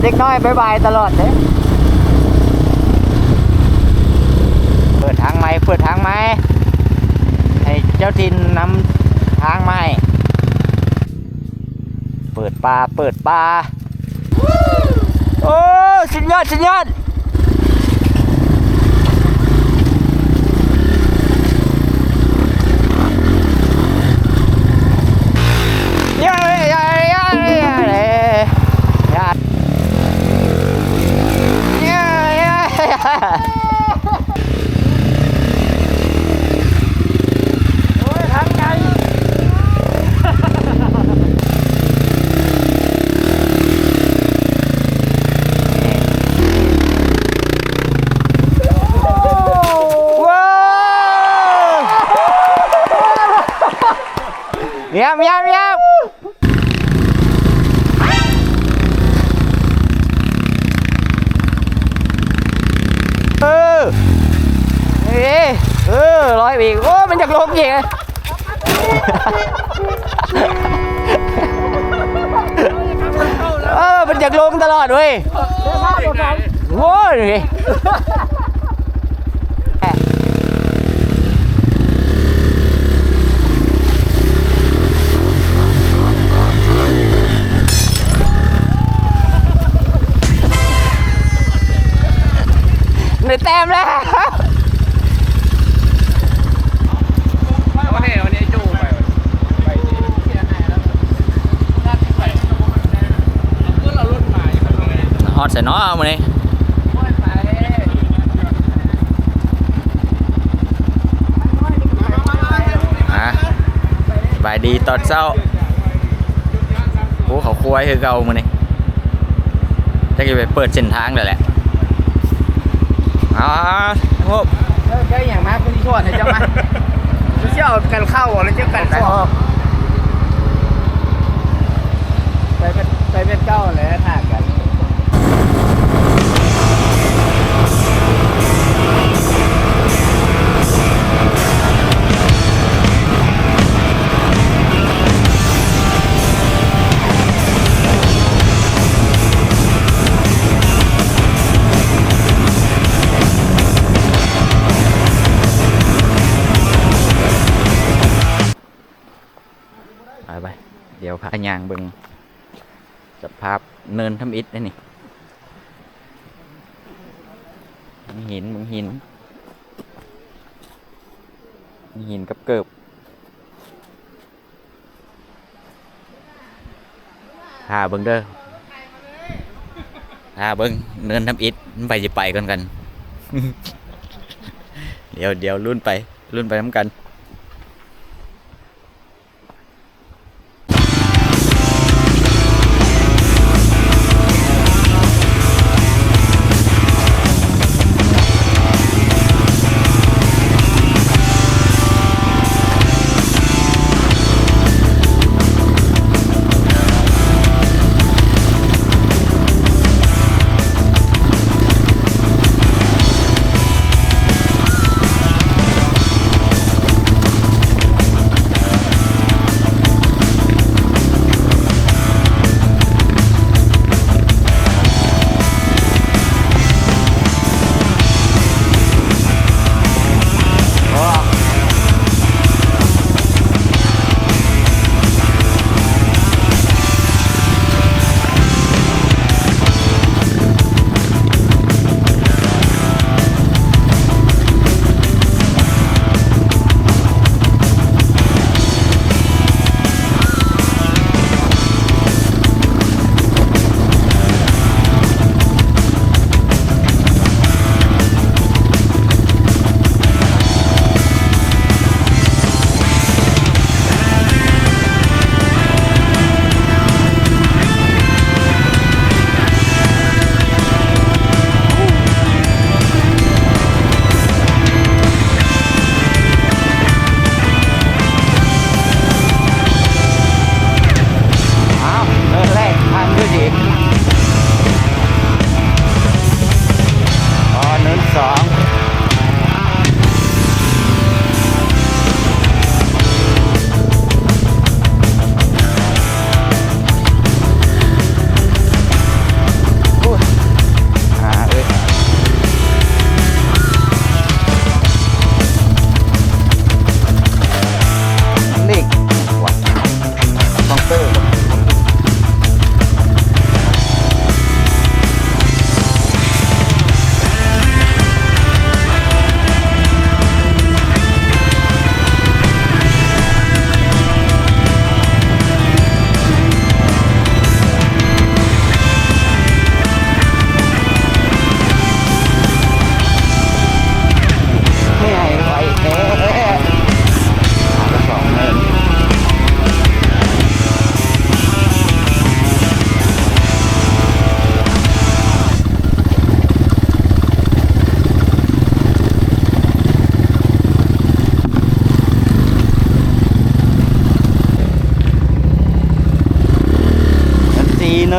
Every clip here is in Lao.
ເດັກນ້ອຍບາຍບາຍຕະຫຼອດເດ້. ເປີດທາງໃໝ່ ເປີດທາງໃໝ່ ໃຫ້ເຈົ້າຖິ່ນນຳທາງໃໝ່. ເປີດປ່າ ເປີດປ່າ. ໂອ້ ສຸດຍອດ ສຸດຍອດ. ໂອ້ຍ ທາງໄກ. ວ້າວ ຢ້ຽມ ຢ້ຽມ ຢ້ຽມ. ເອີ ເອີ ເອີ ລອຍໄປອີກ. ໂອ້ ມັນຢາກລົງອີກ. ເອີ ມັນຢາກລົງຕະຫຼອດເວີຍ. ໂອ້ຍ. ໄດ້ແຕ້ມແລ້ວ. ຮອດໃສເນາະມື້ນີ້? ອ່າ ສະບາຍດີຕອນເຊົ້າ. ໂອ້ ເຂົາຄົວຄືເກົ່າມື້ນີ້ ຈັກຊິໄປເປີດເສັ້ນທາງແລ້ວແຫຼະ. ອ່າ ໂອ້ ເອີ ໄດ້ຫຍັງມາ ກູຊິສອນໃຫ້ເຈົ້າມາ. ກູຊິເອົາກັນເຂົ້າ ແລ້ວເຈົ້າກັນອອກ. ໄປແມ່ນ ໄປແມ່ນເກົ່າແຫຼະ ຖ້າກັນ. ໄປໆ ດຽວພາຍ່າງເບິ່ງສະພາບເນີນທຳອິດເດ້ນີ້. ເບິ່ງຫີນ ເບິ່ງຫີນ ເບິ່ງຫີນກັບເກີບ. ຖ້າເບິ່ງເດີ ຖ້າເບິ່ງເນີນທຳອິດ ໃຜຊິໄປກ່ອນກັນ. ດຽວ ດຽວລຸ້ນໄປ ລຸ້ນໄປນຳກັນ. ໂ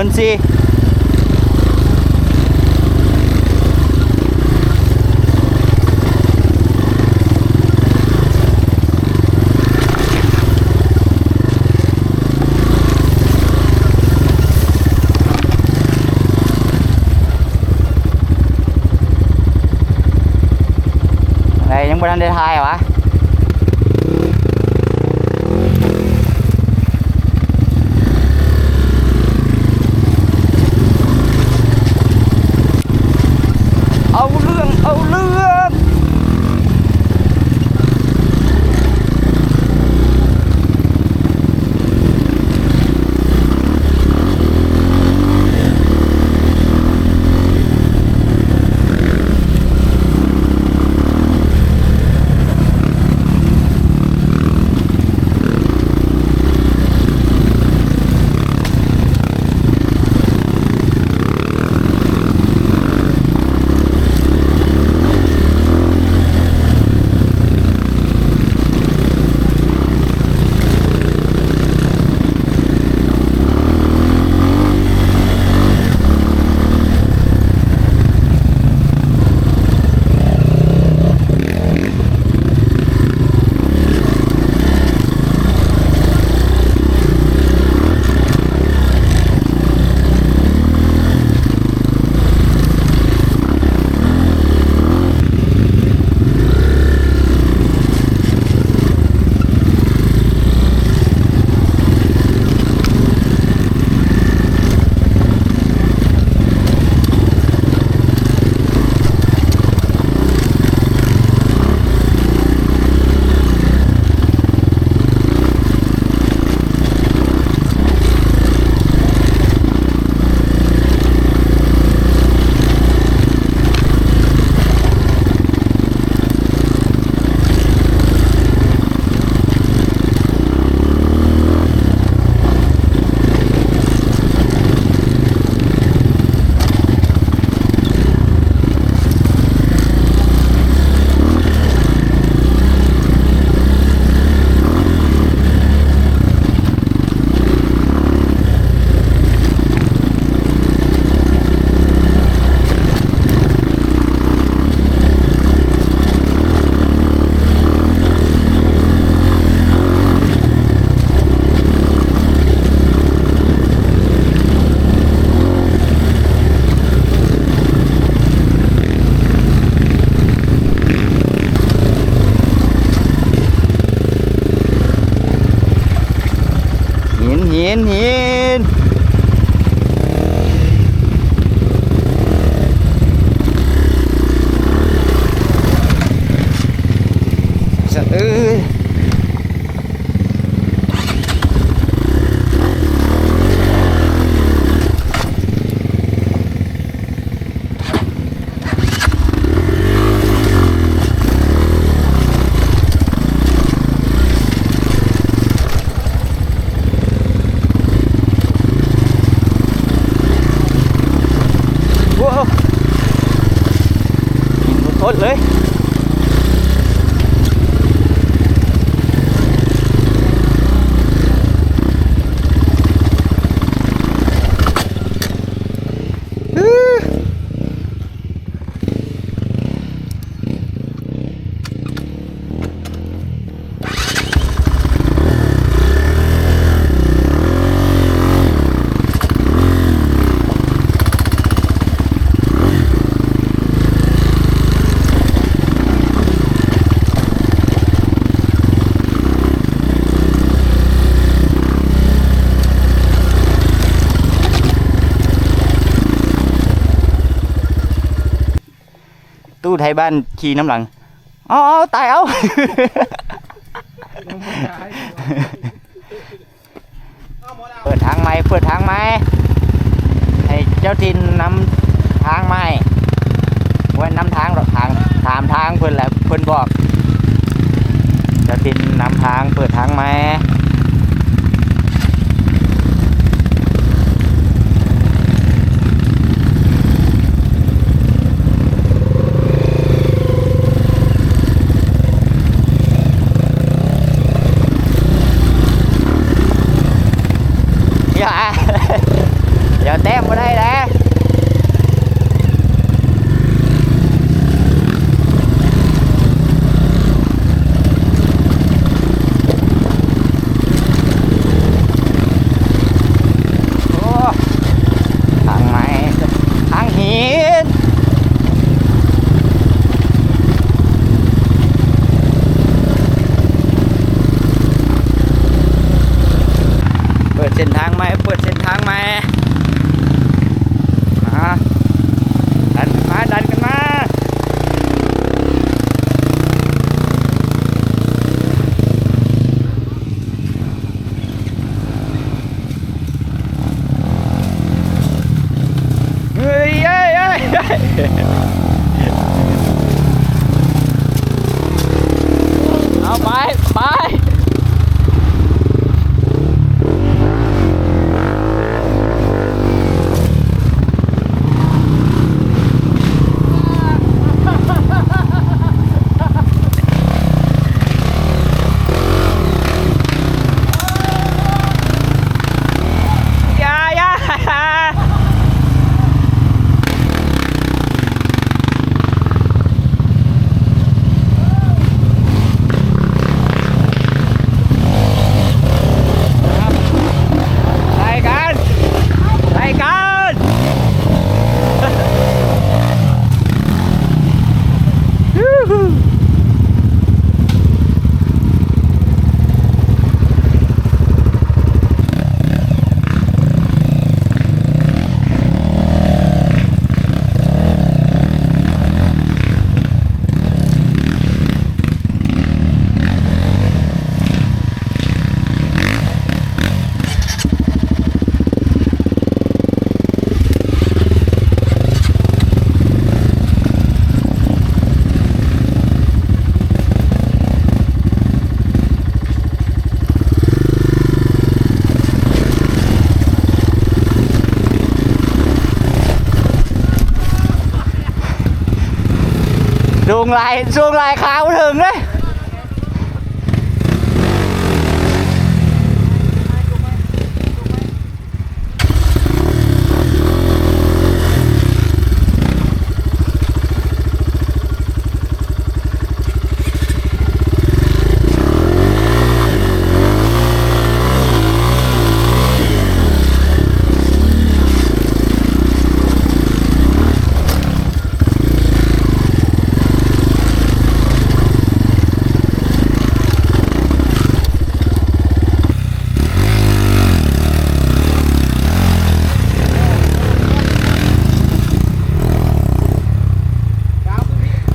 ນສີ່ ໃດ ຍັງບໍ່ທັນໄດ້ຖ່າຍຫວາ? ເອົາເລື່ອງ ເອົາເລື່ອງ. ຫີນ ຫີນ ຫີນ ສະເອີຍ. ໂອ້ ກິນສົດໆເລີຍ. ຕູ້ໄທບ້ານຂີ່ນຳຫຼັງ. ເອົາ ເອົາ ຕາຍ ເອົາ. ເປີດທາງໃໝ່ ເປີດທາງໃໝ່ ໃຫ້ເຈົ້າຖິ່ນນຳທາງໃໝ່ ບໍ່ແມ່ນນຳທາງດອກ ທາງ ຖາມທາງເພິ່ນແຫຼະ ເພິ່ນບອກ ເຈົ້າຖິ່ນນຳທາງ ເປີດທາງໃໝ່. ຢ່າ ຢ່າ ເອົາໄປ ໄປ. ໄລ່ກັນ ໄລ່ກັນ. ສູງຫຼາຍ ສູງຫຼາຍ ຂາບໍ່ເຖິງເດ້.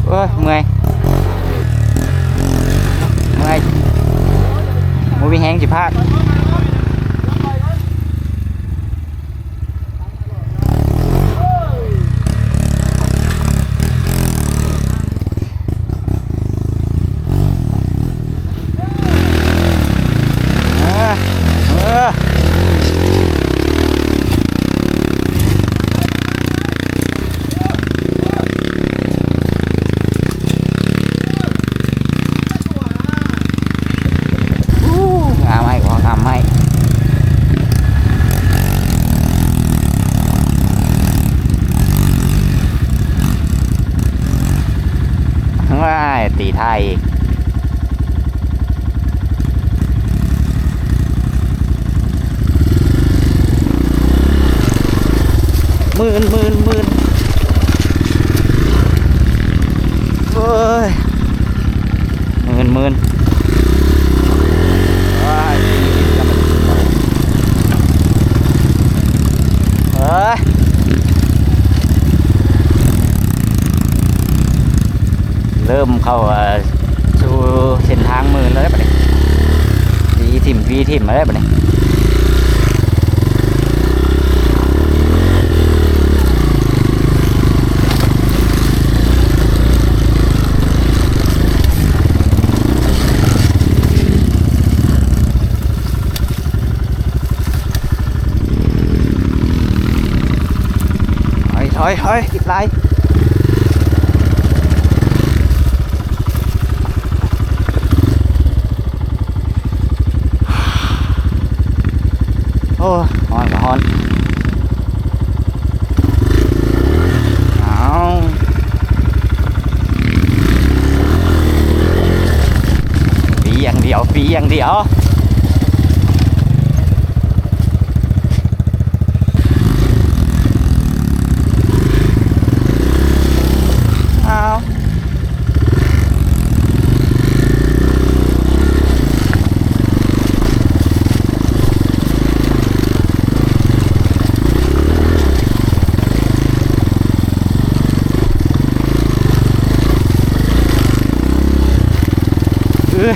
ໂອ້ຍ ເມື່ອຍ ເມື່ອຍ ບໍ່ມີແຮງຊິພາກ. ເອີ ເອີ ອູ້ ງາມໄມ້ ງາມໄມ້. ວ້າຍ ຕີທ້າຍອີກ. ໝື່ນ ໝື່ນ ໝື່ນ ໂອ້ຍ ໝື່ນ ໝື່ນ ໂອ້ຍ ເອີຍ ເລີ່ມເຂົ້າ ເອີ ສູ່ເສັ້ນທາງໝື່ນແລ້ວເດ້ບາດນີ້ ວີຖິ້ມ ວີຖິ້ມແລ້ວເດ້ບາດນີ້. ຖອຍ ຖອຍ ຖອຍ ຕິດຫຼາຍ. ໂອ້ ຮ້ອນກໍຮ້ອນ. ເອົາ ປີ້ຢ່າງດຽວ ປີ້ຢ່າງດຽວ. ອ້າວ ເອີຍ.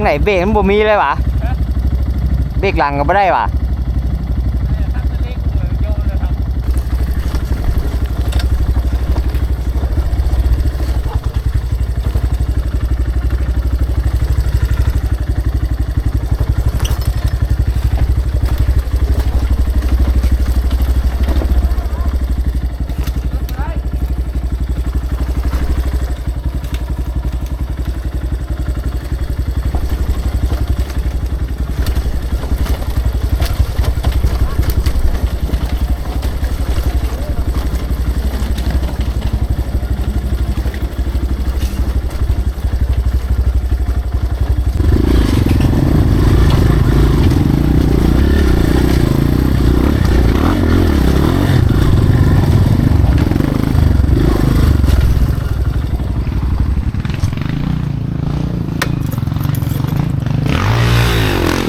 ຈັ່ງໃດ ເບຣກມັນບໍ່ມີເລີຍຫວາ? ເບຣກຫຼັງກໍບໍ່ໄດ້ຫວາ?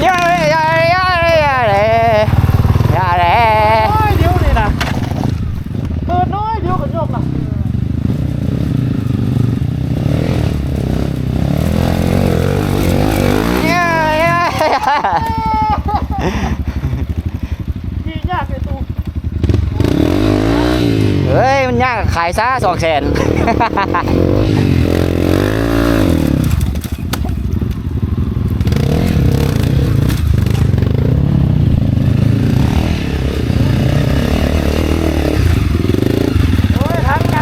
ຢ່າເດ້ ຢ່າເດ້ ຢ່າເດ້ ຢ່າເດ້ ໂອ້ຍ ດຽວນີ້ນະ ເປີດໜ້ອຍດຽວກໍຍົກລະ ຢ່າ ຢ່າ ຂີ່ຍາກເດ້ຕູ້. ເຮີ້ຍ ມັນຍາກ ຂາຍຊະ ສອງແສນ. ໂອ້ຍ ທາງໄກ.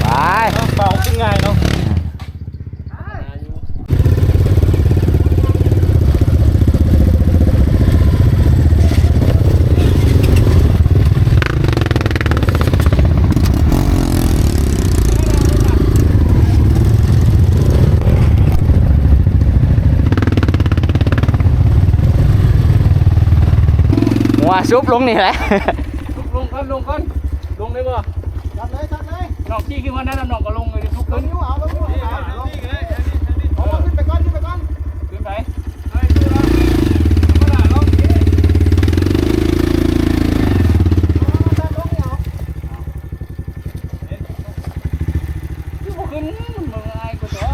ໄປ ເບົາຂຶ້ນງ່າຍເນາະ. ຫົວຊຸບລົງນີ້ແຫຼະ ລຸກ ລົງກ່ອນ ລົງກ່ອນ ລົງໄດ້ບໍ່? ຈັດເລີຍ ຈັດເລີຍ ນ້ອງຂີ່ຂຶ້ນມານັ້ນ ນ້ອງກໍລົງເລີຍ ລຸກຂຶ້ນ ເອົາລົງ ເອົາລົງ ເອົາລົງ ຂຶ້ນໄປກ່ອນ ຂຶ້ນໄປກ່ອນ ຂຶ້ນໄປ ຄືບໍ່ຂຶ້ນ ເບິ່ງອ້າຍກູຕົວະ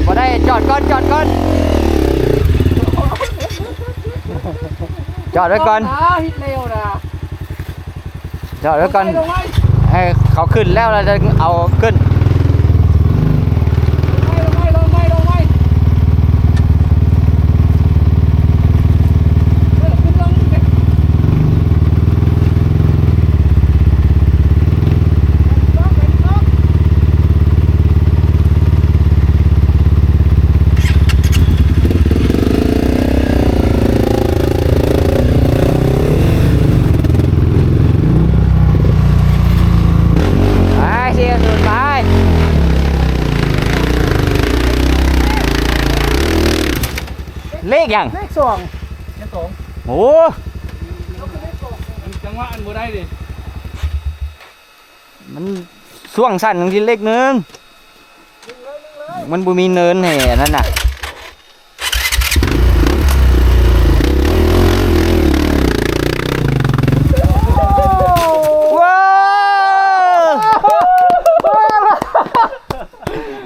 ບໍ່ໄດ້ ຈອດກ່ອນ ຈອດກ່ອນ ຈອດໄວ້ກ່ອນ ອ້າ ເຮັດເລັວນະ. ຈອດໄວ້ກ່ອນ ລົງໄປ ລົງໄປ ໃຫ້ເຂົາຂຶ້ນແລ້ວ ແລ້ວຈະເອົາຂຶ້ນ ລົງໄປ ລົງໄປ ລົງໄປ ລົງໄປ ເອີ ຂຶ້ນລົງ ລົງໄປ ລົງໄປ ໄປ ສີ່ສູນ ໄປ ເລກຫຍັງ? ເລກສອງ ເລກສອງ ໂອ້ ມັນຈັງຫວະອັນບໍ່ໄດ້ເດ້. ມັນຊ່ວງສັ້ນຈັ່ງຊີ້ເລກໜຶ່ງ ມັນບໍ່ມີເນີນໃຫ້ອັນນັ້ນນະ ວ້າວ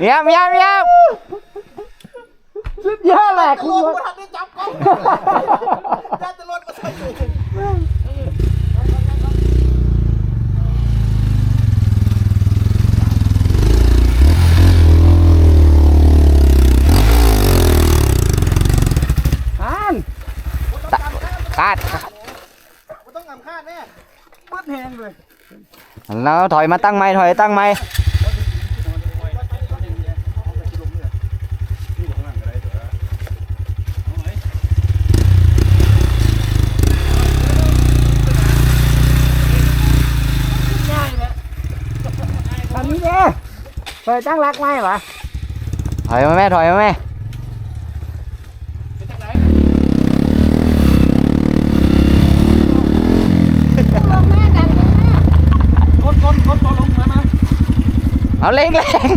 ງາມ ງາມ ງາມ. ສຸດຍອດແຫຼະ ບໍ່ທັນໄດ້ຈັບກ້ອງ ຢ້ານແຕ່ລົດມາໃສ່ ອ່ານ ຂາດ ຂາດ ບໍ່ຕ້ອງອຳຂາດແນ່ ເບິດແຮງເລີຍ. ແລ້ວຖອຍມາຕັ້ງໃໝ່ ຖອຍຕັ້ງໃໝ່ ອັນນີ້ເດ້ ຖອຍຕັ້ງຫຼັກໃໝ່ຫວາ ຖອຍມາແມ່ ຖອຍມາແມ່. ເປັນຈັ່ງໃດ? ເປັນ ເອົາເລັ່ງ ເລັ່ງ.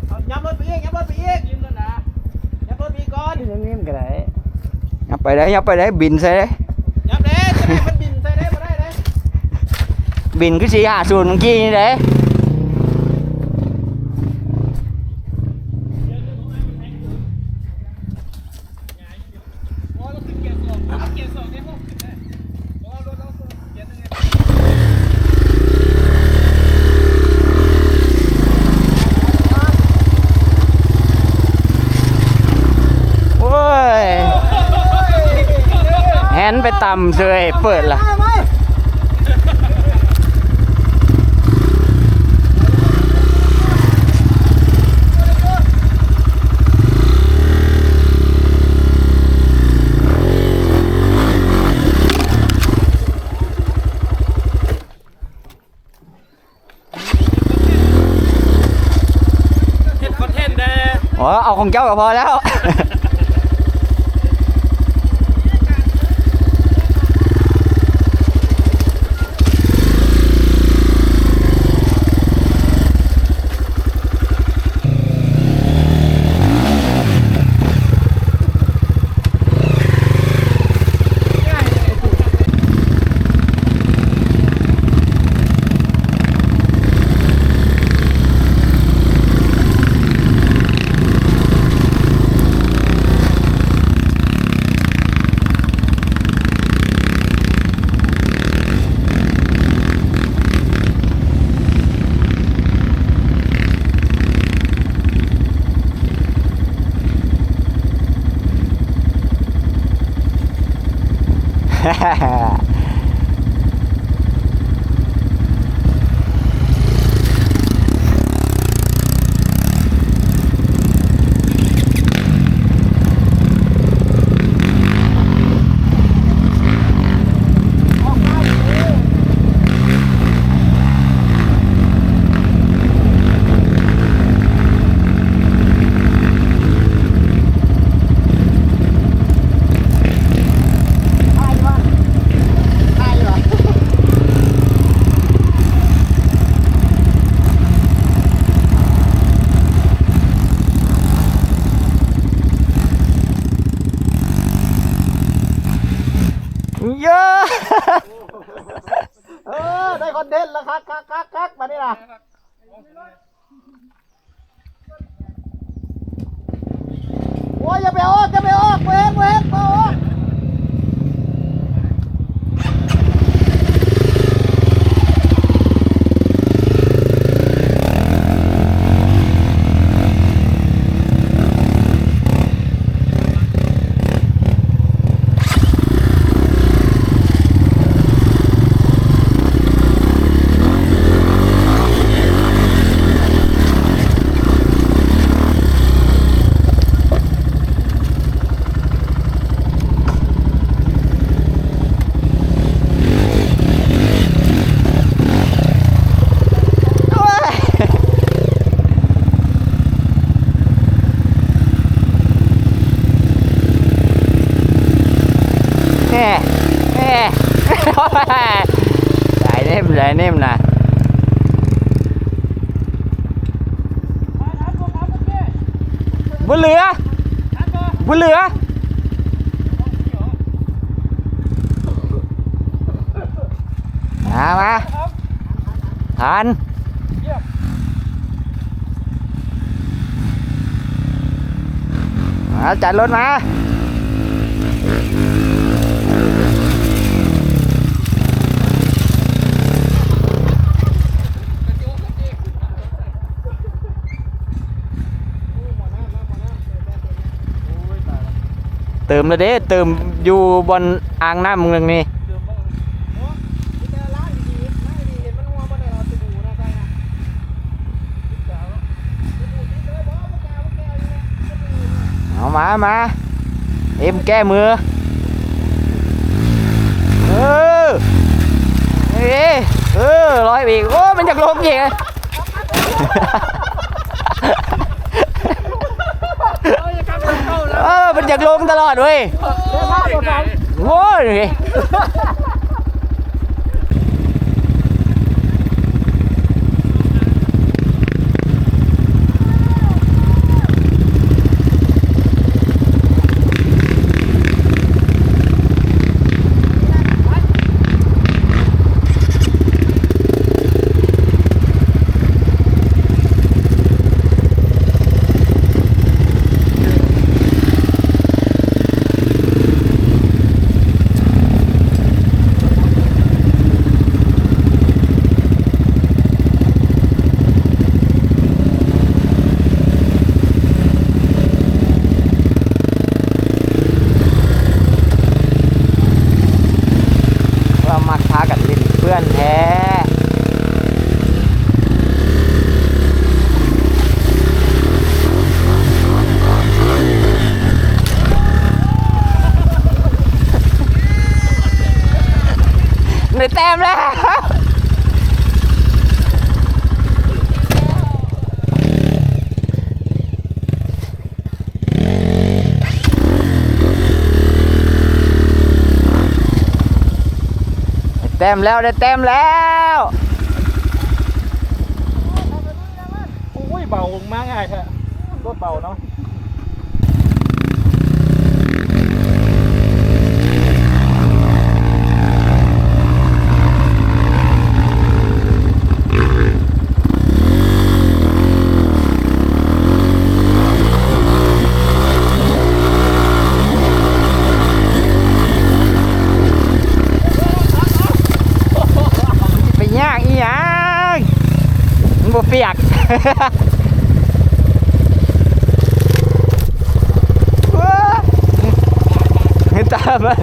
ເອົາ ຍັບລົດໄປອີກ ຍັບລົດໄປອີກ ຍັບລົດໄປອີກກ່ອນ ນີ້ມັນກໍໄດ້ ຍັບໄປໄດ້ ຍັບໄປໄດ້ ບິນໃສ່ໄດ້ ຍັບເດ້ ຈະໃຫ້ມັນບິນໃສ່ໄດ້ບໍ່ໄດ້ເດ້ ບິນຄືສີ່ຫ້າສູນມື້ກີ້ນີ້ເດ້. ໂອ້ຍ ແຮນໄປຕ່ຳເສີຍ ເປີດລະ. ເຮັດຄອນເທັນແດ່ ອໍ ເອົາຂອງເຈົ້າກໍພໍແລ້ວ. ເຢີ້ ເອີ ໄດ້ຄອນເທັນແລ້ວ ຄັກໆໆໆ ບາດນີ້ນະ. ໂອ້ຍ ຢ່າໄປອອກ ຢ່າໄປອອກ ບໍ່ເຮັດ ບໍ່ເຮັດ ບໍ່ອອກ. ແນ່ ແນ່ ຫຼາຍເນມ ຫຼາຍເນມນະ. ບໍ່ເຫຼືອ ບໍ່ເຫຼືອ ມາ ມາ ຜ່ານ ມາ ຈັດລົດມາ. ເຕີມແລ້ວເດ້ ເຕີມຢູ່ບ່ອນອ່າງນ້ຳໝ່ອງໜຶ່ງນີ້. ເອົາມາ ມາ ເອັມແກ້ມື ເອີ. ອີກ. ໂອ້ ມັນຢາກລົງອີກ. ເອີ ມັນຢາກລົງຕະຫຼອດເວີຍ. ໂອ້ຍ. ລາວມັກພາກັນຫຼິ້ນເປື້ອນແທ້. ໄດ້ແຕ້ມແລ້ວ. ໄດ້ແຕ້ມແລ້ວ ໄດ້ແຕ້ມແລ້ວ. ໂອ້ຍ ເບົາ ມາງ່າຍແທ້ ລົດເບົາເນາະ. ໄປຍາກອີ່ຫຍັງ ມັນບໍ່ປຽກ. ເຫັນຕາມາ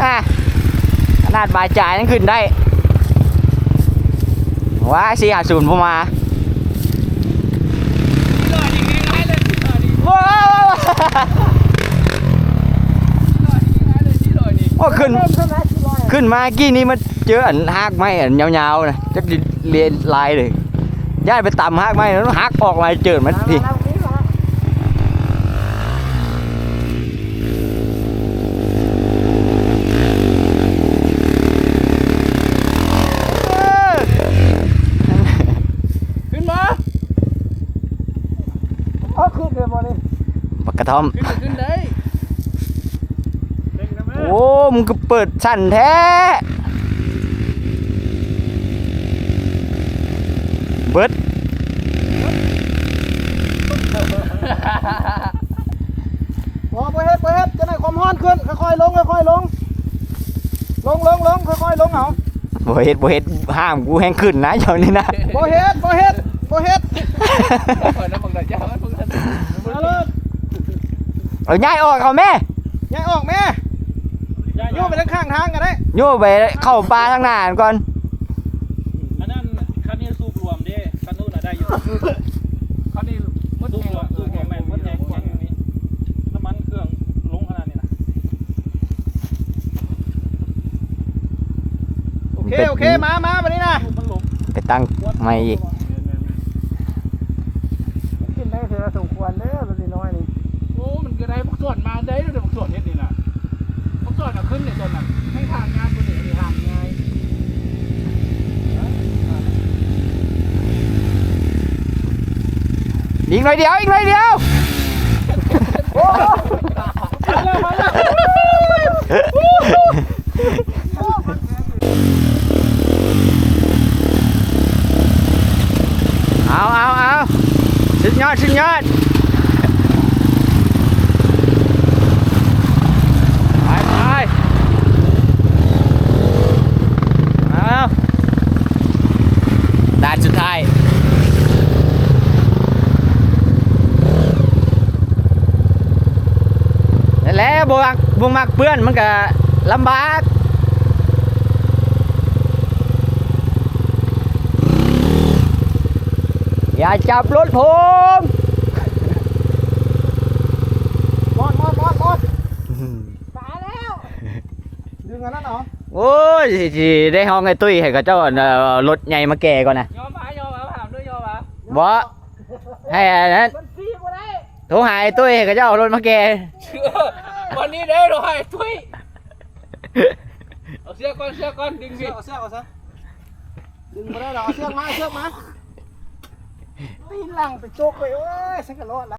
ອ່າ ຂະໜາດບາຈາຍັງຂຶ້ນໄດ້. ວ້າຍ ສີ່ຫ້າສູນບໍ່ມາ. ໂອ້ ຂຶ້ນ ຂຶ້ນມາກີ້ນີ້ມາເຈີອັນຮາກໄມ້ອັນຍາວໆນະ ຈັກຊິເລນລາຍເລີຍ. ຢ້ານໄປຕຳຮາກໄມ້ແລ້ວຫັກອອກມາເຈີມັນພີ້. ຂຶ້ນມາ ເອົາ ຂຶ້ນໄດ້ບໍ່ນີ້ ບັກກະທ້ອມ ຂຶ້ນ ຂຶ້ນໄດ້. ໂອ້ ມຶງກໍເປີດສັ້ນແທ້ ເບິດ. ບໍ່ ບໍ່ເຮັດ ບໍ່ເຮັດ ຈັ່ງໃດຄວາມຮ້ອນຂຶ້ນ ຄ່ອຍໆລົງ ຄ່ອຍໆລົງ ລົງ ລົງ ລົງ ຄ່ອຍໆລົງເອົາ. ບໍ່ເຮັດ ບໍ່ເຮັດ ຫ້າມກູແຮ່ງຂຶ້ນນະ ເຈົ້ານີ້ນະ. ບໍ່ເຮັດ ບໍ່ເຮັດ ບໍ່ເຮັດ. ເອົາ ຍ້າຍອອກເຂົາແມ່ ຍ້າຍອອກແມ່ ໂຍກໄປທາງຂ້າງທາງກໍໄດ້ ໂຍກໄປເຂົ້າປ່າທາງໜ້າຫັ້ນກ່ອນ. ອັນນັ້ນ ຄັນນີ້ສູບລວມເດ້ ຄັນນັ້ນນະໄດ້ຢູ່ ຄັນນີ້ມັນສູບລວມ ສູບລວມແມ່ນມັນໃຫຍ່ກວ່ານີ້ ນ້ຳມັນເຄື່ອງລົງຂະໜາດນີ້ນະ. ໂອເຄ ໂອເຄ ມາ ມາ ບັດນີ້ນະ ໄປຕັ້ງໃໝ່ອີກ. ຂຶ້ນໄດ້ເທື່ອສົມຄວນເດີ ລົດນ້ອຍໆນີ້. ໂອ້ ມັນກໍໄດ້ ບັກສອນມາໄດ້ເດີ ບັກສອນເຮັດນີ້ນະ ບັກສອນເອົາຂຶ້ນໃນຕອນນັ້ນ ໃຫ້ທາງງານຜູ້ນີ້ ທາງງ່າຍ. ອີກໜ້ອຍດຽວ ອີກໜ້ອຍດຽວ. ເອົາ ເອົາ ເອົາ ສຸດຍອດ ສຸດຍອດ. ໄປ ໄປ ເອົາ ດ່ານສຸດທ້າຍ. ນັ້ນແຫຼະ ບໍ່ມັກ ບໍ່ມັກເປື້ອນ ມັນກະລຳບາກ. ຢ່າຈັບລົດຜົມ. ດຶງອັນນັ້ນເອົາ ໂອ້ຍ ຊິ ຊິໄດ້ຮ້ອງໄອ້ຕຸ້ຍໃຫ້ເຂົາເຈົ້າ ອັນ ເອີ ລົດໃຫຍ່ມາແກ່ກ່ອນນະ. ຍອມຫວາ ຍອມຫວາ ຖາມດ້ວຍ ຍອມຫວາ. ບໍ່ ໃຫ້ອັນນັ້ນ ມັນຟຣີບໍ່ໄດ້. ໂທຫາໄອ້ຕຸ້ຍໃຫ້ເຂົາເຈົ້າເອົາລົດມາແກ່. ວັນນີ້ເດ້ ໂທຫາໄອ້ຕຸ້ຍ. ເອົາເຊືອກກ່ອນ ເຊືອກກ່ອນ ດຶງພີ້ ເອົາເຊືອກ ເອົາເຊືອກ. ດຶງບໍ່ໄດ້ດອກ ເອົາເຊືອກມາ ເອົາເຊືອກມາ. ຕີນຫຼັງໄປຈົກໄປ ໂອ້ຍ ສັນກະລອດລະ.